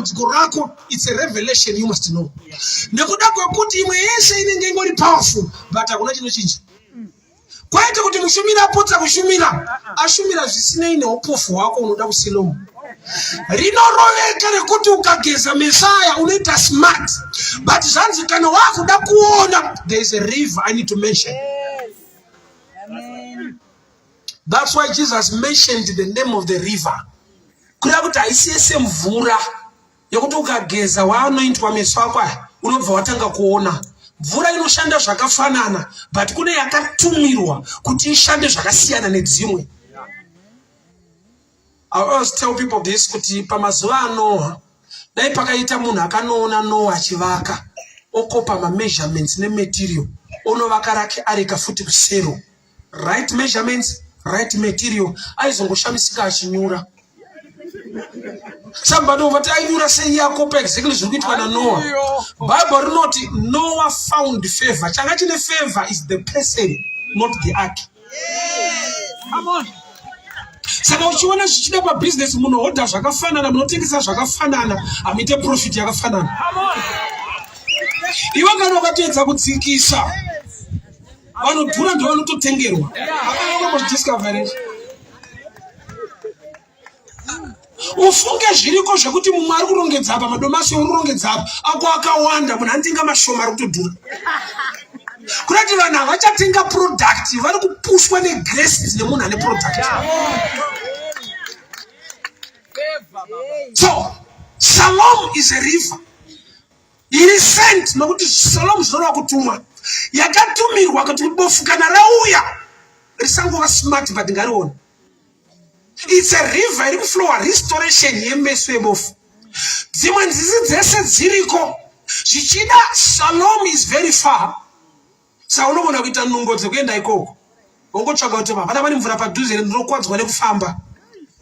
dambudziko rako, it's a revelation you must know. Nekuda kwekuti imwe yese inenge ingori powerful, but hakuna chinochinja. Kwaite kuti mushumiri apotsa kushumira, ashumira zvisinei neupofu hwako unoda kusilomu. Rinoroveka rekuti ukageza meso aya unoita smart, but zvanzi kana wakuda kuona, there is a river I need to mention. That's why Jesus mentioned the name of the river. Kureva kuti haisi yese mvura yekuti ukageza waanointwa meso ako aya unobva watanga kuona. Mvura inoshanda zvakafanana but kune yakatumirwa kuti ishande zvakasiyana nedzimwe. I always tell people this kuti pamazuva aNoah dai pakaita munhu akanoona Noah achivaka okopa mameasurements nematerial onovaka rake areka futi kusero right measurements right material aizongoshamisika achinyura. Somebody ovati ainyura sei yakopa exactly zviri kuitwa naNoah. Bible rinoti Noah found favor. Changa chine favor is the person not the ark. Come on. Saka uchiona zvichida pabhizinesi munohodha zvakafanana, munotengesa zvakafanana, hamuite profit yakafanana. Come on. Iwe kana ukatoedza kutsikisa vanodhura ndo vanototengerwa. Hapana kumbozvidiscover izvi. Ufunge zviriko zvekuti mumwe ari kurongedza apa madomasi uri kurongedza apa ako akawanda, munhu anotenga mashoma ari kutodhura. Kurati vanhu havachatenga product, vari kupushwa negrace dzine munhu ane product. So Shalom is a river iri sent, nokuti Shalom zvinoreva kutumwa, yakatumirwa kuti bofu kana rauya risangova smart but ngarione. It's a river iri kuflowa restoration yemeso ebofu. Dzimwe nzizi dzese dziriko zvichida Shalom is very far, saka unogona kuita nungo dzekuenda ikoko wongotsvaga kuti hapana pane mvura padhuze ndinokwadzwa nekufamba.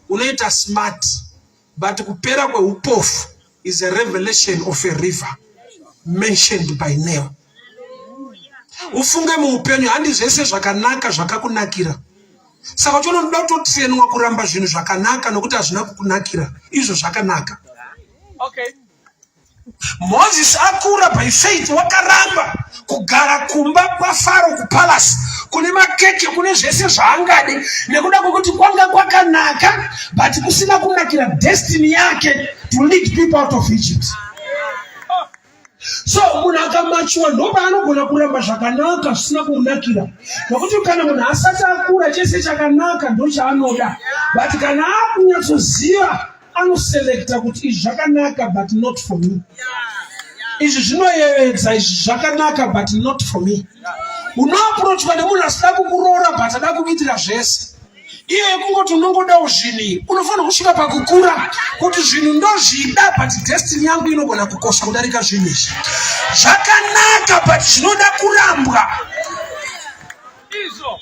Unoita smart, but kupera kweupofu is a revelation of a river mentioned by name. Ufunge muupenyu handi zvese zvakanaka zvakakunakira. Saka uchiona unoda kutotrenwa kuramba zvinhu zvakanaka nokuti hazvina kukunakira, izvo zvakanaka. Okay. Moses akura by faith wakaramba kugara kumba kwaFaro kupalace kune makeke kune zvese zvaangade nekuda kwekuti kwanga kwakanaka but kusina kunakira destiny yake to lead people out of Egypt. So munhu akamachuwa ndopaanogona kuramba zvakanaka zvisina kumunakira, nokuti kana munhu asati akura chese chakanaka ndochaanoda, but kana akunyatsoziva anoselekta kuti izvi zvakanaka but not for me, izvi zvinoyevedza, izvi zvakanaka but not for me. Unoaprochwa nemunhu asida kukuroora but ada kukuitira zvese. Iye yekungoti unongodawo zvinhu, unofanira kusvika pakukura kuti zvinhu ndozvida but destiny yangu inogona kukosha kudarika zvinhu izvi. Zvakanaka but zvinoda kurambwa. Izvo.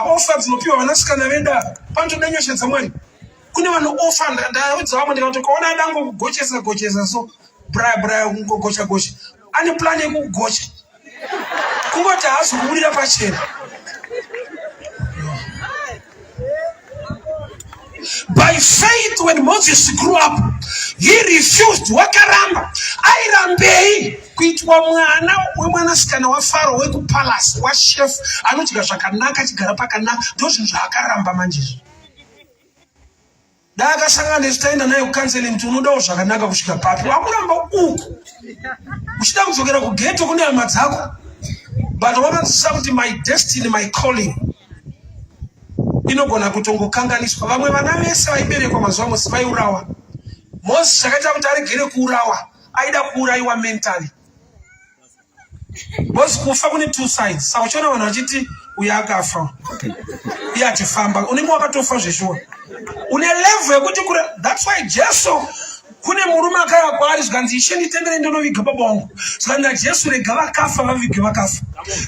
Ofa dzinopiwa vanasikana vedu ava panotoda nyasha dzaMwari. Kune vanoofa, ndaudza vamwe ndikati ukaona adango kugochesa gochesa so braya braya kungogocha gocha, ane plan yekukugocha, kungoti haazi kuburira pachena. By faith when Moses grew up he refused, wakaramba. Airambei kuitwa mwana wemwanasikana waFaro wekupalace wachef anodya zvakanaka achigara pakanaka? Ndozvinhu zvaakaramba manje izvi. Dai akasangana nesu taenda naye kucounseling kuti unodawo zvakanaka kusvika papi, wakuramba uku uchida kudzokera kugeto kune hama dzako, but wakanzwisisa kuti my destiny, my calling inogona kutongokanganiswa. Vamwe vana vese vaiberekwa mazuva Moses vaiurawa. Moses chakaita kuti aregere kuurawa, aida kuurayiwa mentally. Because kufa kune two sides. Saka uchiona vanhu vachiti uyu akafa iye achifamba, unenge wakatofa zveshuwa. Une level yekuti kure. That's why Jesu kune murume akauya kwaari zvikanzi ishe nditendere ndinoviga baba wangu, zvikanzi naJesu rega vakafa vavige vakafa.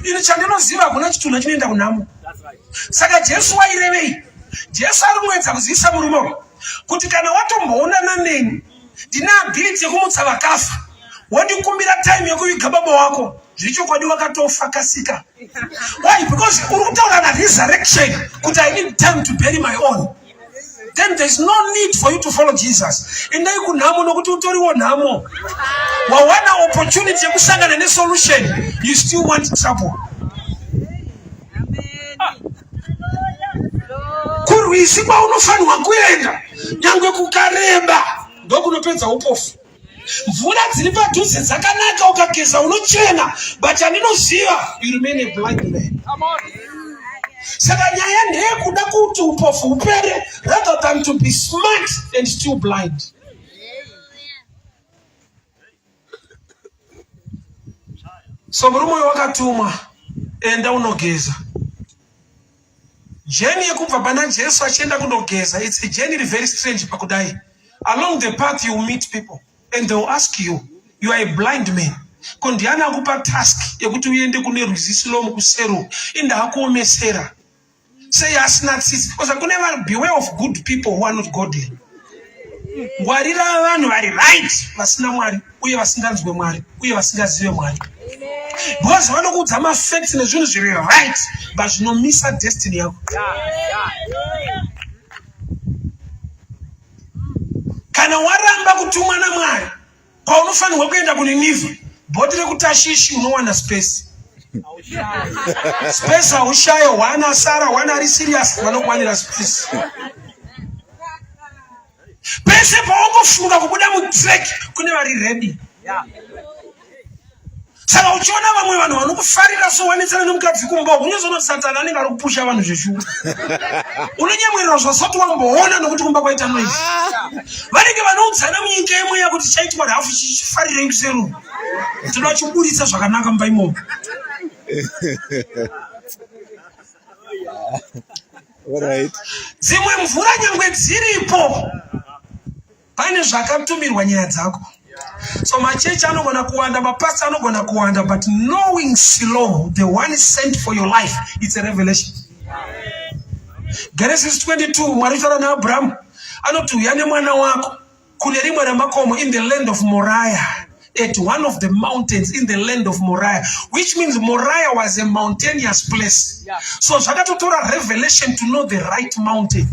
Ini chandinoziva hakuna chitunha chinoenda kunhamo. Saka Jesu wairevei? Jesu ari kuedza kuzivisa murume uyu kuti kana watomboonana neni ndine ability yekumutsa vakafa, wondikumbira time yekuviga baba wako, zvechokwadi wakatofa kasika. Why? Because uri kutaura na resurrection kuti I need time to bury my own. Then there is no need for you to follow Jesus. Endai kunhamo nokuti utoriwo nhamo. Wawana opportunity yekusangana nesolution, you still want trouble. Kurwizi kwaunofanirwa kuenda nyangwe kukareba ndokunopedza upofu. Mvura dziri padhuze dzakanaka, ukageza unochena, but chandinoziva you remain a blind man. Saka nyaya ndeyekuda kuti upofu hupere rather than to be smart and still blind. So murume uyu wakatumwa, enda unogeza. Journey yekubva pana Jesu achienda kundogeza, it's a journey iri very strange pakudai. Along the path you meet people and they will ask you, you are a blind man. Ko ndiani akupa task yekuti uende kune rwizi Silomu kuseru? Indakuomesera. Sei asina tsitsi? Because kune vanhu, beware of good people who are not godly. Ngwarira vanhu vari right vasina Mwari uye vasinganzwe Mwari uye vasingazive Mwari. Because vanokuudza mafacts nezvinhu zviri right but zvinomisa destiny yako. Kana waramba kutumwa naMwari kwaunofanirwa kuenda kuNinivha, bhoti rekuTashishi unowana space. Space haushaye, one asara, one ari serious, vanokwanira space. Pese pawangofunga kubuda mutrack kune vari ready. Saka uchiona vamwe vanhu vanokufarira so wanetsana nemukadzi kumba unyozoona kuti satani anenge ari kupusha vanhu zveshuwa. Unonyemwerera zvasati wamboona nokuti kumba kwaita noise. Vanenge vanoudzana munyika yemweya kuti chaitwa rafu chifarirei kuseru. Tinoda chiburitsa zvakanaka mumba imomo. Alright. Dzimwe mvura nyangwe dziripo pane zvakatumirwa nyaya dzako. So machechi anogona kuwanda, mapastor anogona kuwanda, but knowing Siloam, the one sent for your life, it's a revelation. Genesis 22, Mwari uchitaura naAbraham anoti uya nemwana wako kune rimwe ramakomo in the land of Moriah, at one of the mountains in the land of Moriah, which means Moriah was a mountainous place. So zvakatotora revelation to know the right mountain.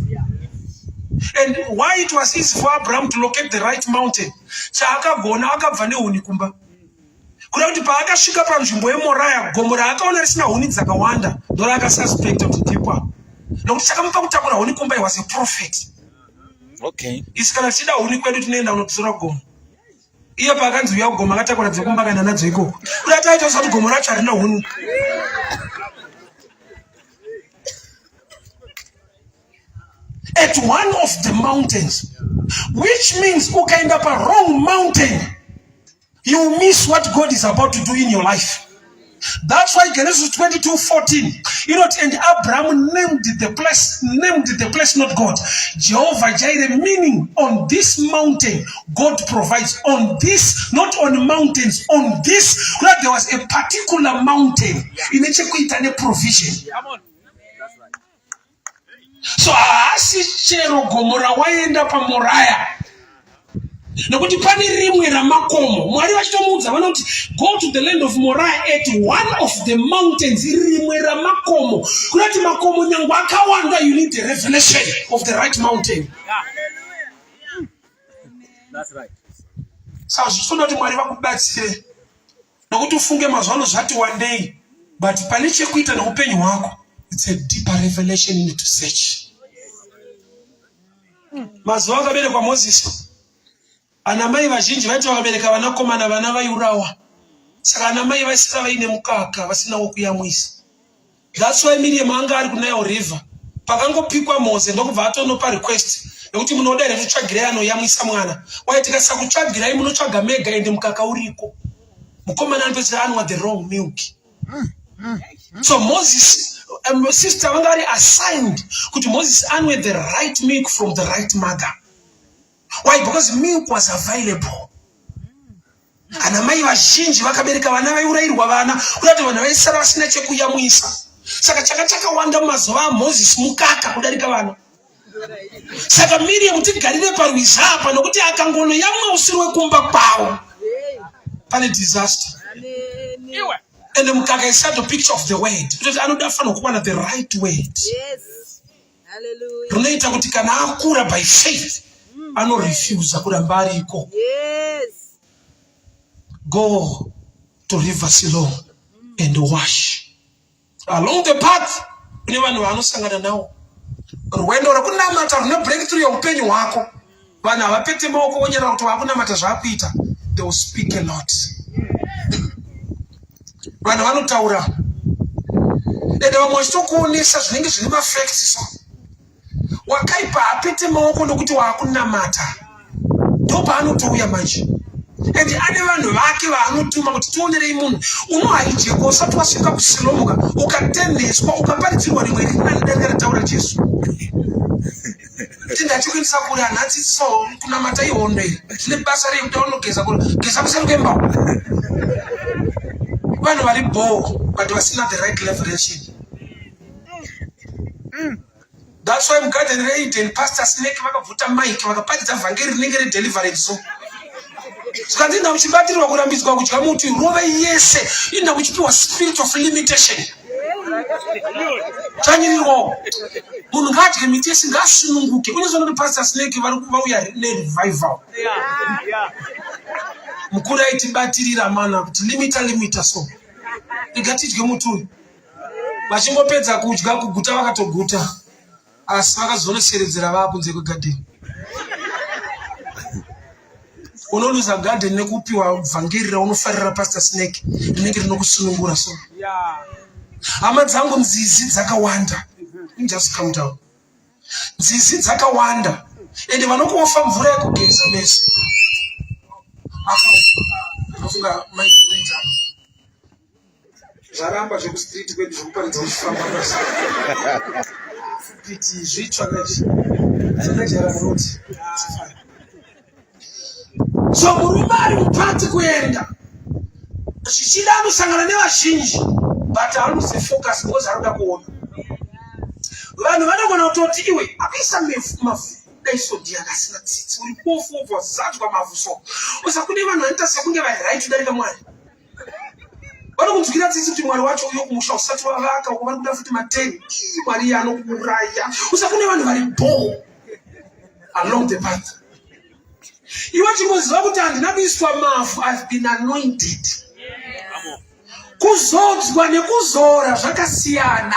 And why it was easy for Abraham to locate the right mountain? Chaakagona akabva nehuni kumba. Kuda kuti paakasvika panzvimbo yeMoriah, gomo raakaona risina huni dzakawanda, ndoraakasuspecta kuti ndipo apa. Nokuti chakamupa kutakura huni kumba, he was a prophet. Okay. Isu kana tichida huni kwedu tinoenda kunotora gomo. Iye paakanzi uya kugomo akatakura dzekumba kana nadzo ikoko. Kuda taita kuti gomo racho harina huni. At one of the mountains, which means ukaenda pa wrong mountain, you miss what God is about to do in your life. That's why Genesis 22:14, and Abraham named the place not God, Jehovah Jireh, meaning on this mountain, God provides. On this, not on mountains, on this, where there was a particular mountain, ine chekuita neprovision. So haasi chero gomo rawaenda paMoriah, nokuti pane rimwe ramakomo Mwari vachitomuudza vanoti go to the land of Moriah at one of the mountains, rimwe ramakomo. Kunati makomo nyangwe akawanda, you need the revelation of the right mountain. That's right. Saka zvichitoda kuti Mwari vakubatsire, nokuti ufunge mazuva ano zvati wandei, but pane chekuita neupenyu hwako, it's a deeper revelation you need to search. Mazuva akaberekwa Moses, ana mai vazhinji vaiti vakabereka vanakomana vana vaiurawa. Saka ana mai vaisara vaine mukaka vasina wokuyamwisa. That's why Miriam anga ari kuNile River. Pakangopikwa Mose ndokubva atonopa request nekuti munoda here kutsvagirai anoyamwisa mwana. Why tikasakutsvagirai munotsvaga mega ende mukaka uriko. Mukomana anopedzisira anwa the wrong milk. So Moses, sister vanga vari assigned kuti Moses anwe the right milk from the right mother. Why? Because milk was available. Ana mai vazhinji vakabereka vana vaiurayirwa vana, kuda kuti vanhu vaisara vasina chekuyamwisa. Saka chaka chakawanda mumazuva aMoses mukaka kudarika vana. Saka Miriam tigarire parwizi apa nokuti akangonoyamwa usiri wekumba kwavo pane disaster. Iwe. And mukaka is shadow picture of the word. Kutoti anoda fanirwa kuwana the right word. Yes. Rinoita kuti kana akura by faith anorefusa kuramba ariko. Go to River Siloam and wash. Along the path kune vanhu vaanosangana nawo. Rwendo rwekunamata rune breakthrough yeupenyu hwako. Vanhu havapete maoko vonyarara kuti vakunamata zvaakuita. They will speak a lot. Vanhu vanotaura. Ende vamwe vachitokuonesa zvinenge zvine mafacts so. Wakaipa hapete maoko nokuti waakunamata. Ndopaanotouya manje. And ane vanhu vake vaanotuma kuti tionerei munhu unohaijekwa usati wasvika kusilomuka ukatenheswa ukaparidzirwa rimwe riri nani darika rataura Jesu. Kuti ndachikuendesa kure hanhatsi so kunamata ihondo iyi zvine basa rei kuti aunogeza kure geza kuseri kwemba vanhu vari bhoo but vasina the right leveration. That's why mugarden reEden Pastor Snake vakabvuta mic vakaparidza vhangeri rinenge redeliverance so. Zvikanzi inda muchibatirirwa kurambidzwa kudya muti rove yese inda muchipiwa spirit of limitation. Dzvanyirirwawo. Munhu ngaadye miti yese ngaasununguke. Unozoona kuti Pastor Snake vari vauya nerevival. Mukuru aitibatirira mana kuti limita limita so. Rega tidye muti uyu. Vachingopedza kudya kuguta vakatoguta asi vakazonoseredzera vaakunze kwegadheni. Unoluza garden nekupiwa vhangeri raunofarira Pastor Snake rinenge rinokusunungura so. Hama dzangu nzizi dzakawanda. Just calm down. Nzizi dzakawanda ende vanokuofa mvura yekugeza meso. Akafunga mai zvaramba zvekustreet kwedu zvekuparidza uchifamba piti zvitsva kaizvi zvakajara road so murume ari mupati kuenda zvichida anosangana nevazhinji but aluze focus because anoda kuona vanhu vanogona kutoti iwe akuisa mafu dai so ndiye akasina tsitsi uri bofu wobva wazadzwa mavhu so usakune vanhu vanoita sekunge vari right kudarika mwari vanokunzwira tsitsi kuti mwari wacho uyo kumusha usati wavaka uko vari kuda futi mateni ii mwari iye anokuuraya usakune vanhu vari bho along the path iwe chingoziva kuti handina kuiswa mavhu ihave been anointed Kuzodzwa nekuzora zvakasiyana.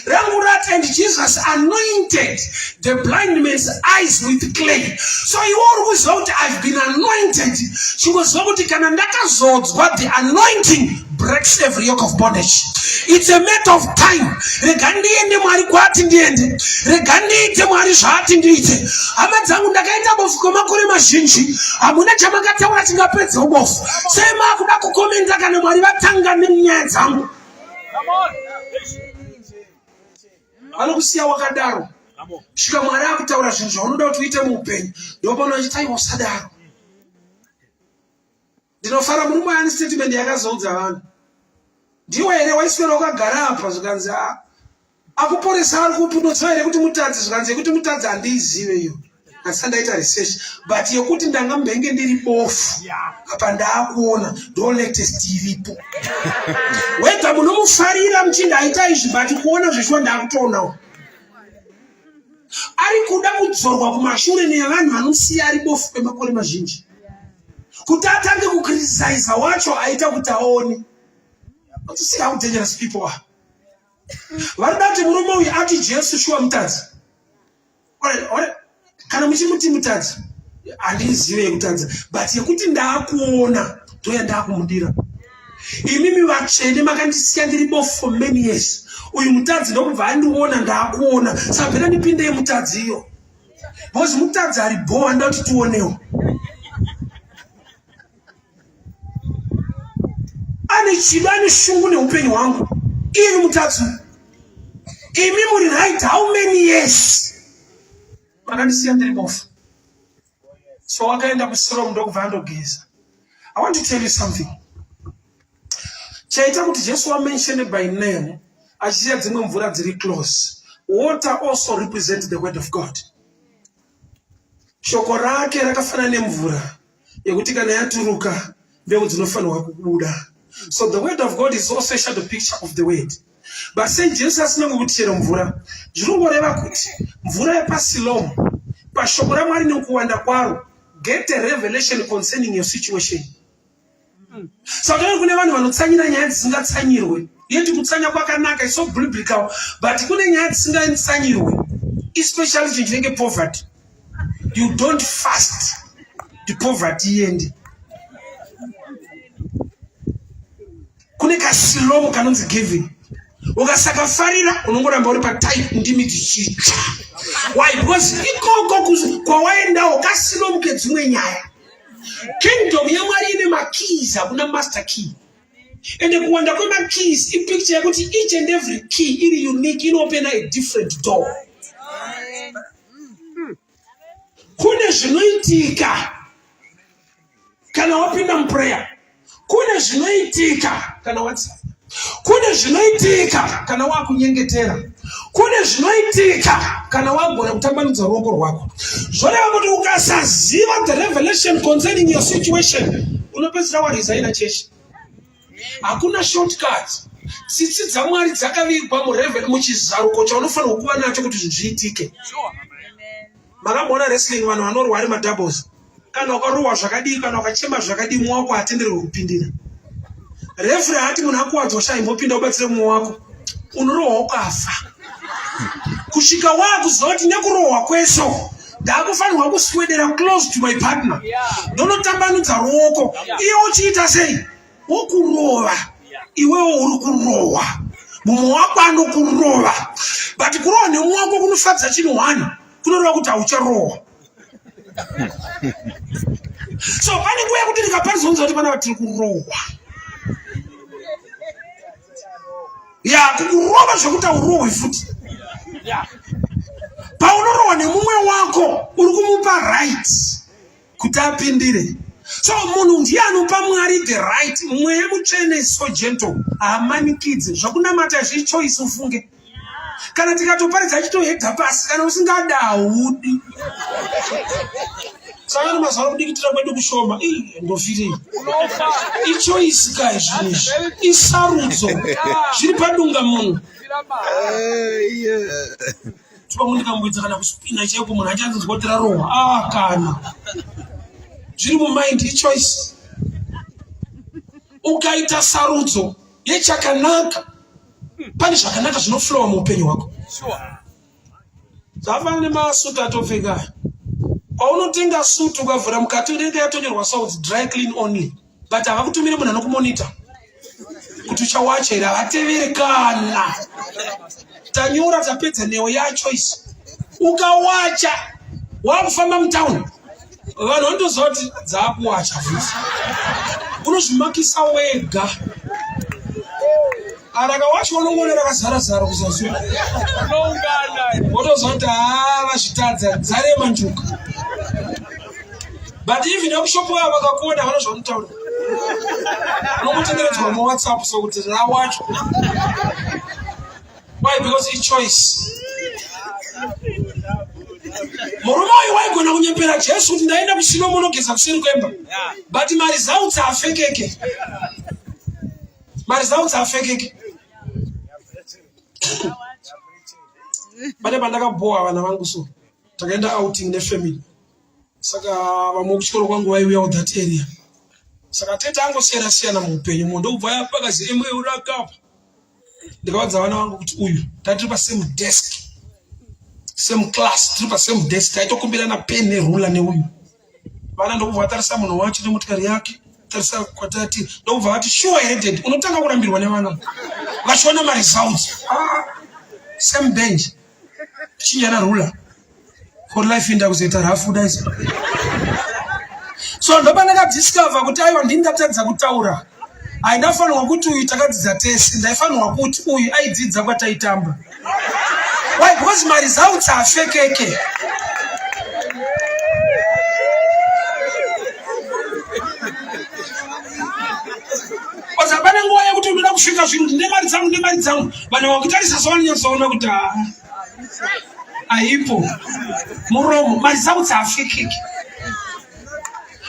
Rangu rati and Jesus anointed the blind man's eyes with clay. So iwe uri kuziva kuti I've been anointed. Chingoziva kuti kana ndakazodzwa the anointing breaks every yoke of bondage. It's a matter of time. Rega ndiende Mwari kwaati ndiende. Rega ndiite Mwari zvaati ndiite. Hama dzangu ndakaita bofu kwemakore mazhinji. Hamuna chamakataura chingapedza ubofu. Sei makuda kukomenda kana Mwari vatanga nenyaya dzangu? Vanokusiya wakadaro. Kusvika Mwari akutaura zvinhu zvaunoda kuti uite muupenyu. Ndopano achiti aiwa usadaro. Ndinofara murume ane statement yakazoudza vanhu. Ndiwe here waiswera wakagara apa zvikanzi ah, akuporesa ari kupi unoziva here kuti mutadzi zvikanzi yekuti mutadzi handiizive iyo asi andaita research but yekuti ndanga mbenge ndiri bofu apa ndaakuona ndo latest iripo wega munomufarira muchinda aita izvi but kuona zveshuwa ndaakutoonawo ari kuda kudzorwa kumashure nevanhu vanosiya ari bofu kwemakore mazhinji kuti atange kukritisaiza wacho aita kuti aone but see how dangerous people are varikuda kuti murume uyu ati jesu shuwa mutadzi kana muchimuti mutadzi handizive yekutadza but yekuti ndaakuona ndoya ndaakumudira imimi vatsvene makandisiya ndiri bofu for many years uyu mutadzi ndokubva andiona ndaakuona sabhera ndipindei mutadzi iyo because mutadzi ari bho anoda kuti tionewo ane chido ane shungu neupenyu hwangu ini mutadzi imi muri right how many years makandisiya ndiri bofu so akaenda kusirom ndokubva andogeza i want to tell you something chaita kuti jesu wamenshene by name achisiya dzimwe mvura dziri close water also represent the word of god shoko rake rakafanana nemvura yekuti kana yaturuka mbeu dzinofanirwa kubuda so the word of god is also a shadow picture of the word. But sei Jesu asina ngokuti chero mvura? Zvinongoreva kuti mvura yepaSiloam pashoko raMwari nekuwanda kwaro get a revelation concerning your situation. Saka tave kune vanhu vanotsanyira nyaya dzisingatsanyirwe. Yeti kutsanya kwakanaka is so biblical but kune nyaya dzisingatsanyirwe especially chinhu chinenge poverty. You don't fast the poverty iende. Kune kasilomo kanonzi giving. Ukasakafarira unongoramba uri patype ndimi dzichitsva. Why? Because ikoko kwawaendawo kasilomo kedzimwe nyaya. Kingdom yaMwari ine makeys, hakuna master key. Ende kuwanda kwemakeys ipicture yekuti each and every key iri unique inoopena a different door. Kune zvinoitika kana wapinda muprayer, kune zvinoitika kana watsanya, kune zvinoitika kana wakunyengetera, kune zvinoitika kana wagona kutambanudza ruoko rwako. Zvoreva kuti ukasaziva the revelation concerning your situation, unopedzisira waresigna chechi. Hakuna shortcut. Tsitsi dzaMwari dzakavigwa muchizaruko chaunofanirwa kuva nacho kuti zvinhu zviitike. Makamboona wrestling vanhu vanorwa ari madoubles. Kana ukarohwa zvakadii, kana ukachema zvakadii, mumwe wako haatenderwe kupindira. Referee haati munhu akuwadzwa sha imbopinda ubatsire mumwe wako. Unorohwa ukafa. Kusvika waakuziva kuti nekurohwa kweso ndakufanirwa kuswedera close to my partner. Ndonotambanudza ruoko. Iye uchiita sei? Wokurova. Iwewo uri kurohwa. Mumwe wako anokurova. But kurohwa nemumwe wako kunofadza chinhu one. Kunoreva kuti haucharohwa. So pane nguva yekuti ndikaparidza unza kuti pana vatiri kurohwa. Ya, kukurova zvekuti haurohwi futi. Paunorohwa nemumwe wako uri kumupa right kuti apindire. So munhu ndiye anopa Mwari the right. Mweya Mutsvene is so gentle, haamanikidzi. Zvakunamata izvi ichoice ufunge. Kana tikatoparidza achitohedha pasi, kana usingada haudi. Saka mazuva kudikitira kwedu kushoma, ii ndofirei. Ichoice ka izvi izvi, isarudzo, zviri padunga munhu. Pamwe ndikamboedza kana kuspina chaiko munhu achanzwa kuti rarohwa. Ah, kana zviri mumind, ichoice. Ukaita sarudzo yechakanaka, pane zvakanaka zvinoflowa muupenyu hwako. Zvafana nemasutu atopfeka. Paunotenga sutu ukavhura mukati unenge yatonyorwa sauti dry clean only, but havakutumire munhu anokumonita kuti uchawacha here, havatevere kana tanyora tapedza neo yacho isi. Ukawacha wakufamba mutown, vanhu vanotoziva kuti dzakuwacha futi, unozvimakisa wega. Arakawacha unongoona rakazara zara kuzasi, wotoziva kuti haa vazvitadza dzarema njuka. But even vekushopo vavo vakakuona havana zvavanotaura, unongotenderedzwa muWhatsApp so kuti rawachwa. Why? Because ichoice. Murume uyu waigona kunyepera Jesu kuti ndaenda kuSilomo unogeza kuseri kwemba, but maresults haafekeke. Maresults haafekeke. Pane pandakabhowa vana vangu so, takaenda outing nefamily, saka vamwe kuchikoro kwangu vaiuyawo that area, saka tete angosiyana siyana muupenyu munhu ndokubva yapakazi emwe urakapa. Ndikavadza vana vangu kuti uyu tatiri pasame desk, same class, tiri pasame desk, taitokumbirana pen nerula neuyu. Vana ndokubva vatarisa munhu wacho nemotikari yake, tarisa kwatati, ndokubva vati sure here dad, unotanga kurambirwa nevana vachiona maresults. Same bench, chinjana rula for life inda kuzoita rafu dai. So ndopandakadiscover kuti aiwa ndini ndatadza kutaura. Haindafanirwa kuti uyu takadzidza tese, ndaifanirwa kuti uyu aidzidza kwataitamba. Why? Because maresults haafekeke. Because hapana nguva yekuti unoda kusvika zvinhu kuti nemari dzangu, nemari dzangu. Vanhu vakutarisa so vanonyatsoona kuti haipo muromo, maresults haafekeke.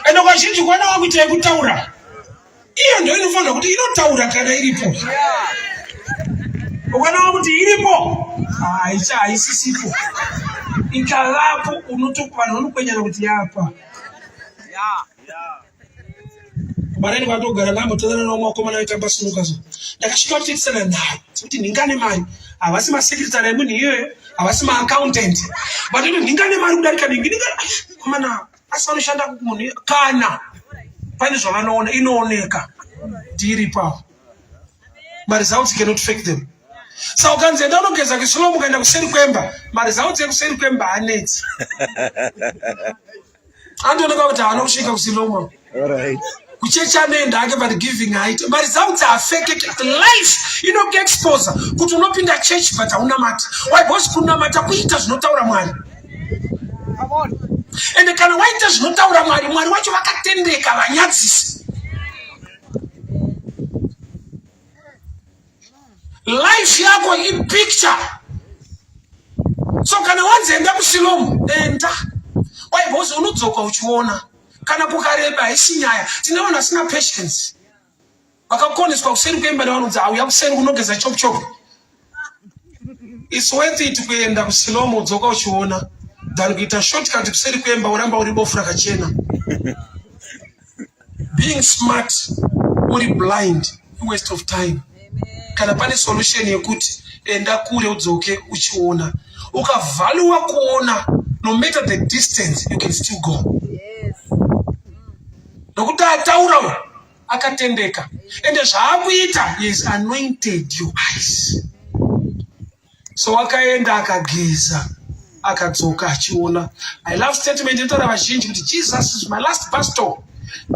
Ende kazhinji kuona wakuita yekutaura, iyo ndo inofanira kuti inotaura kana iripo. Ukanaona kuti iripo, haicha haisisipo. Ikavapo unoto vanhu vanokwenyana kuti yapa. Barani kwatogara ndambotorana naumwe wakomana vaitamba sinuka so. Ndakasvika kuchiitisana naye kuti nhingane mari. Havasi masekretary emunhu iyoyo, havasi maaccountant. But nhingane mari kudarika nhingi nhinga komana asi vanoshanda munhu kana pane zvavanoona inooneka ndiri pawo. Maresults cannot fake them. Saka ukanzi enda unogeza kusilomu ukaenda kuseri kwemba, maresults ekuseri kwemba anetsi. Andooneka kuti haana kusvika kusilomu. Alright. Kuchechi anoenda hake but giving haite. Maresults afeke life inokuexposa kuti unopinda church but haunamati. Why? Because kunamata kuita zvinotaura Mwari. Ende kana waita zvinotaura Mwari, Mwari wacho vakatendeka vanyadzisi. Life yako ipicture. So kana wanzi enda kuSilomu, enda. Why? Because unodzoka uchiona. Kana kukareba haisi nyaya. Tine vanhu vasina patience. Vakakoneswa kuseri kuemba nevanonzi auya kuseri kunogeza chop chop. It's worth it kuenda kuSilomu udzoka uchiona than kuita shortcut kuseri kuemba uramba uri bofu rakachena. Being smart uri blind waste of time. Kana pane solution yekuti enda kure udzoke uchiona. Ukavaluwa kuona no matter the distance you can still go. Nokuti ataura akatendeka ende zvaakuita he has anointed your eyes. So akaenda akageza akadzoka achiona. I love statement inotaura vazhinji kuti Jesus is my last bus stop.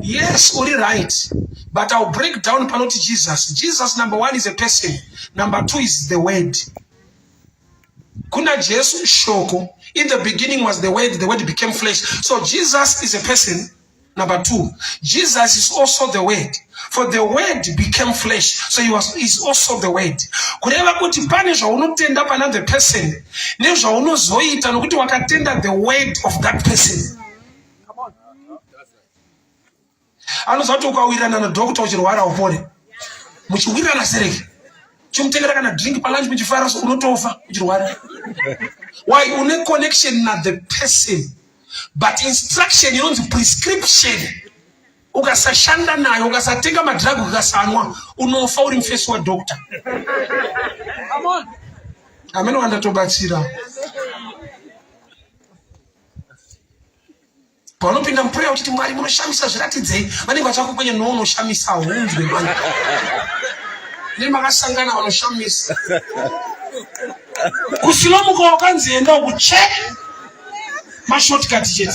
Yes, uri right. But I'll break down panoti Jesus. Jesus number one is a person. Number two is the word. Kuna Jesu shoko. In the beginning was the word, the word became flesh. So Jesus is a person. Number two, Jesus is also the word. For the word became flesh. So he was, is also the word. Kureva kuti pane zvaunotenda pana the person nezvaunozoita nokuti wakatenda the word of that person. Anoziva kuti ukawirirana nadoctor uchirwara upore. Muchiwirirana sereke. Chimutengera kana drink palunch muchifara so unotofa uchirwara. Why? Une connection na the person. But instruction inonzi prescription. Ukasashanda nayo, ukasatenga madrug ukasanwa, unofa uri mufesi wadoctor. Come on. Amene wandatobatsira. Paunopinda muprayer uchiti Mwari munoshamisa zviratidzei, vanenge vachakukwenya no unoshamisa hunzwe mani. Ne makasangana vanoshamisa. Kusilomuka wakanzi enda uku che mashortcut chete.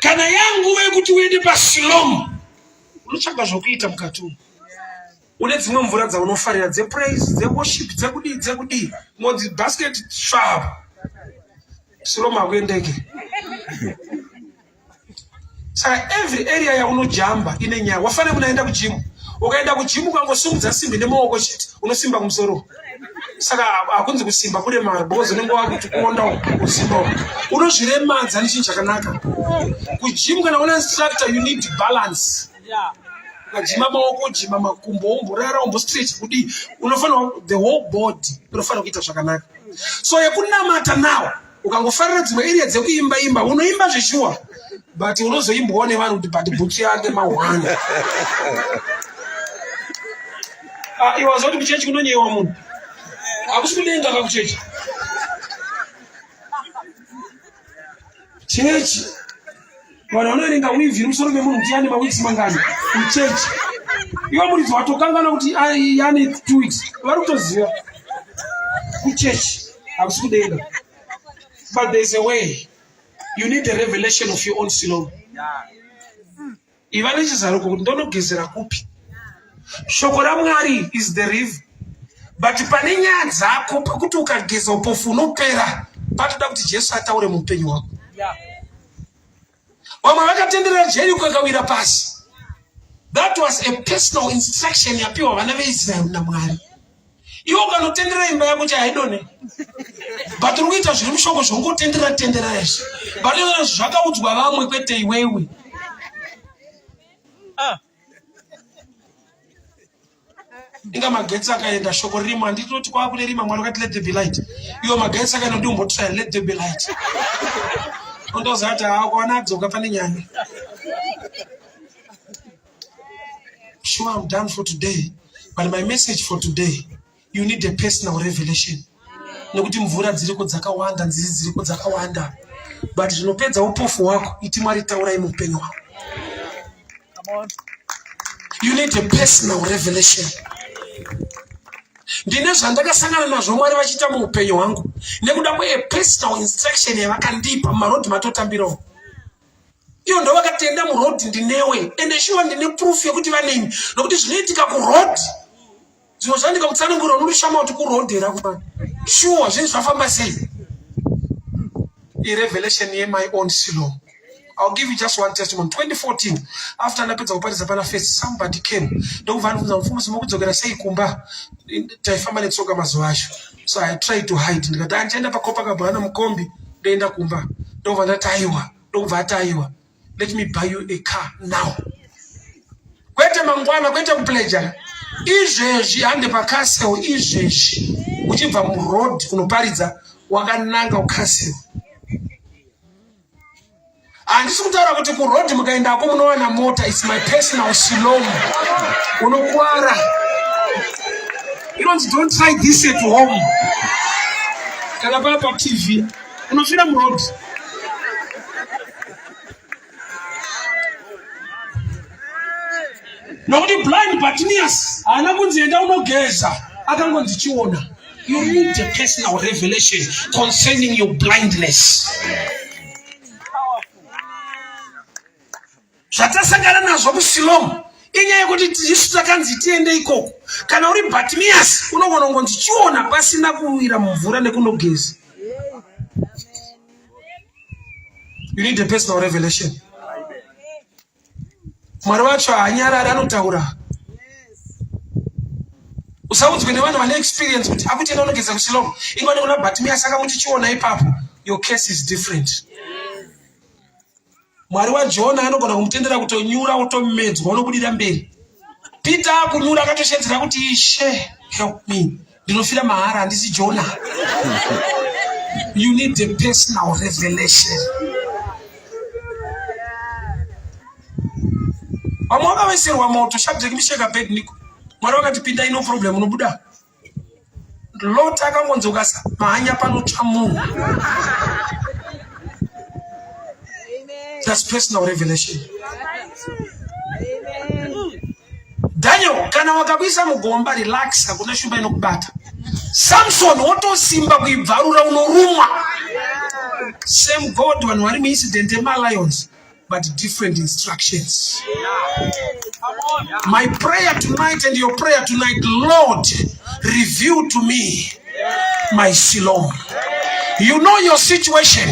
Kana yanguva yekuti uende pasilomu unotsvaga zvokuita mukati umu. Une dzimwe mvura dzaunofarira dzepraise, dzeworship, dzekudii dzekudii, ngonzi basket svab silomu hakuendeke. Saka every area yaunojamba ine nyaya. Wafanira kunaenda kujimu. Ukaenda kujimu ukangosimudza simbi nemaoko chete unosimba kumusoro. Saka hakunzi kusimba kuremara because unenge wakuti kuonda kusimba. Unozviremadza nechinhu chakanaka. Kujimu kana una instructor you need balance. Yeah. Ukajima maoko, ujima makumbo, umborara, umbostretch kudii, unofanira the whole body unofanira kuita zvakanaka. So yekunamata now ukangofarira dzimwe area dzekuimba imba unoimba zveshuwa but unozoimbwawo nevanhu kuti but bhutsu yake mahwani. Ah, iwe waziva kuti kuchechi kunonyewa munhu. Hakusi kudenga ka kuchechi. Chechi vanhu vanoverenga weave iri musoro memunhu kuti yane maweeks mangani kuchechi. Iwe muridzi watokanganwa kuti yane 2 weeks. Vari kutoziva kuchechi hakusi kudenga. But there's a way. You need a revelation of your own Siloam. Iva nechizaruko kuti ndonogezera kupi. Shoko raMwari is the river. But pane nyaya dzako pekuti ukageza upofu unopera, patoda kuti Jesu ataure muupenyu hwako. Vamwe vakatenderera Jeriko ikawira pasi. That was a personal instruction yapiwa vana veIsrael naMwari. Iwe ukanotenderera imba yako chai haidonhe. But uri kuita zviri mushoko zvongotenderera tenderera izvi. But zvakaudzwa vamwe kwete iwewe. Ah. Inga magetsi akaenda shoko ririmo handitoti kwava kune rima Mwari vakati let there be light. Iwo magetsi akaenda ndiumbotry let there be light. Ondoziva kuti haa ukaona adzoka pane nyaya. Sure, I'm done for today. But my message for today, you need a personal revelation. Nekuti mvura dziriko dzakawanda, nzizi dziriko dzakawanda. But zvinopedza upofu hwako, iti Mwari taurai muupenyu hwako. You need a personal revelation. Ndine zvandakasangana nazvo Mwari vachiita muupenyu hwangu nekuda kwe personal instruction yavakandipa mumarodhi matotambirawo. Iyo ndovakatenda muroad ndinewe ende shuwa ndine proof yekuti vaneni nokuti zvinoitika kuroad zvimwe zvandika kutsanangura unotoshama kuti kuroad here akumana shuwa zvinhu zvafamba sei irevelation yemy own silom I'll give you just one testimony. 2014, after ndapedza kuparidza pana first, somebody came. Ndokubva andibvunza mufundisi mukudzokera sei kumba? Taifamba netsoka mazuva acho. So I tried to hide. Ndikati andichaenda pakopa kabhana mukombi ndoenda kumba. Ndokubva ndati aiwa. Ndokubva ati aiwa. Let me buy you a car now. Kwete mangwana, kwete kupleja. Izvezvi hande pacastle izvezvi. Uchibva muroad kunoparidza wakananga kucastle. Handisi kutaura kuti kuroad mukaendako munowana mota. It's my personal shalom. Unokwara. Inonzi don't try this at home. Kana paa paTV unofira muroad. Nokuti blind Bartimaeus haana kunzi enda unogeza, akangonzi chiona. You need a personal revelation concerning your blindness. Zvatasangana nazvo kuSilomu inyaya yekuti isu takanzi tiende ikoko. Kana uri Bartimaeus unogona kungonzi chiona pasina kuwira mumvura nekunogeza. You need a personal revelation. Mwari wacho haanyarari anotaura. Usaudzwe nevanhu vane experience kuti akutenda unogeza kuSilomu. Ingwani kuna Bartimaeus akamuti chiona ipapo. Your case is different. Mwari waJona anogona kumutendera kutonyura otomedzwa unobudira mberi. Peter akunyura akatoshedzera kuti Ishe help me. Ndinofira mahara handisi Jona. You need a personal revelation. Vamwe vakaveserwa moto Shadrach, Meshach, Abednego. Mwari vakati pinda ino problem unobuda. Lot akangonzi ukasa mhanya panotsva munhu. That's personal revelation. Daniel, kana wakakuisa mugomba relax, hakuna shumba inokubata. Samson wotosimba kuibvarura unorumwa. Same God vanhu vari muincident yemalions but different instructions. My prayer tonight and your prayer tonight, Lord, reveal to me my Siloam. You know your situation,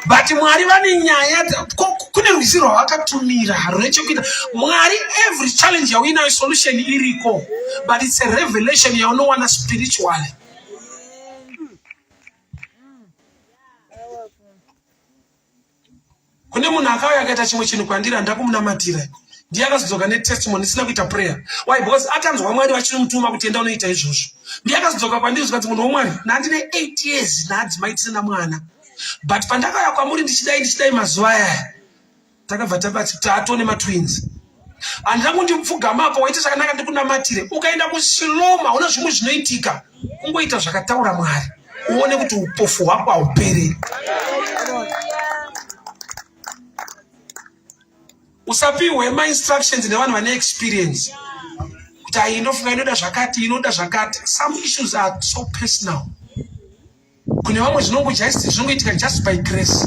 but Mwari vane nyaya kune rwizi rwavakatumira rune chekuita. Mwari, every challenge yauinayo solution iriko, but it's a revelation yaunowana spiritually. Kune munhu akauya akaita chimwe chinhu kwandiri handida kumunamatira. Ndiye akazodzoka netestimony isina kuita prayer. Why? Because akanzwa Mwari vachinomutuma kuti enda unoita izvozvo. Ndiye akazodzoka kwandiri zvikanzi munhu womwari ndandine 8 years naadzimai tisina mwana. But pandakauya kwamuri ndichidai ndichidai mazuva aya takabva tabatsi tatone matwins. Handina kundipfugama apo waita zvakanaka ndikunamatire. Ukaenda kuSiloma hauna zvimwe zvinoitika. Kungoita zvakataura Mwari. Uone kuti upofu hwako hauperi. Usapihwe mainstructions nevanhu vane experience kuti ayi inofunga inoda zvakati inoda zvakati. Some issues are so personal. Kune vamwe zvinongoitika just by grace.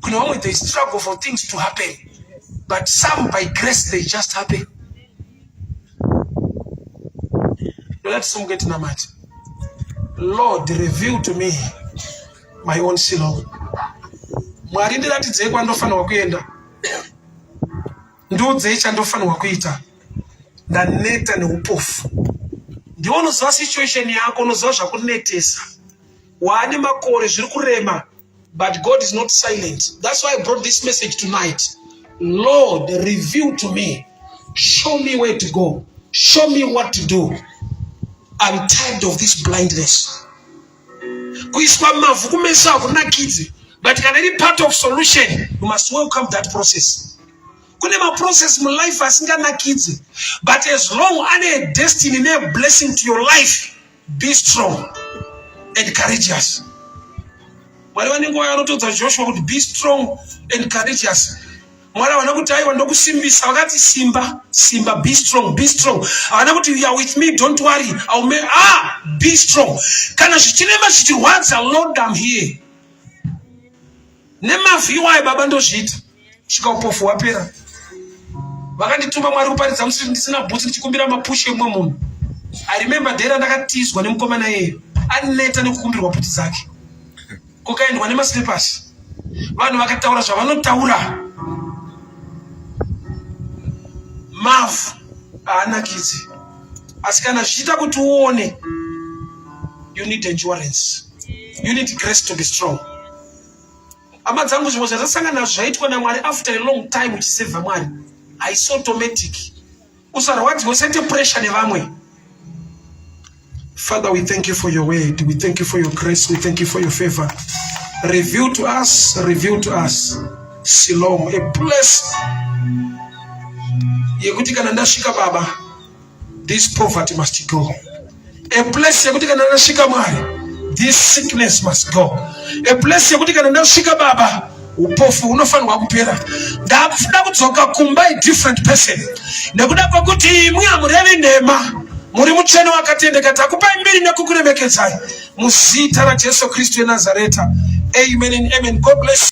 Kune vamwe they struggle for things to happen, but some by grace they just happen. Ndoda tisimuke tinamate. Lord, reveal to me my own Shiloh. Mwari ndiratidzei kwandofanirwa kuenda. Ndiudzei chandofanirwa kuita. Ndaneta neupofu. Ndiwe unoziva situation yako, unoziva zvakunetesa. Waane makore zviri kurema, but God is not silent. That's why I brought this message tonight. Lord, reveal to me. Show me where to go. Show me what to do. I'm tired of this blindness. Kuiswa mavhu kumeso hakunakidzi, but kana iri part of solution, you must welcome that process. Kune maprocess mulife asinganakidzi, but as long ane destiny neblessing to your life, be strong and courageous. Mwari vane nguva yavanotodza Joshua kuti be strong and courageous. Mwari havana kuti aiwa ndokusimbisa, vakati simba, simba, be strong, be strong. Havana kuti you are with me, don't worry, I'll make, be strong. Kana zvichirema zvichirwadza, Lord, I'm here. Nemavhu iwayo baba ndozviita svika upofu hwapera. Vakandituma Mwari kuparidza musiri ndisina bhutsu ndichikumbira mapushi emumwe munhu. I remember day randakatizwa nemukomana iyeyo aneta nekukumbirwa bhutsu dzake, kukaendwa nemaslippers. Vanhu vakataura zvavanotaura, mavhu haanakidzi, asi kana zvichiita kuti uone, you need endurance, you need grace to be strong. Hama dzangu, zvimwe zvatasangana nazvo zvaitwa naMwari after a long time uchisevha Mwari haisi automatic. Usarwadziwe, usaite pressure nevamwe. Father, we thank you for your word. We thank you for your grace. We thank you for your favor. Reveal to us, reveal to us Siloam, a place yekuti kana ndasvika baba, this poverty must go. A place yekuti kana ndasvika Mwari, this sickness must go. A place yekuti kana ndasvika baba, upofu hunofanirwa kupera. Ndakuda kudzoka kumba a different person, nekuda kwekuti imwi hamurevi nhema, muri mutsvene wakatendeka. Takupai mbiri nekukuremekedzai muzita raJesu Kristu yeNazareta. Amen and amen. God bless.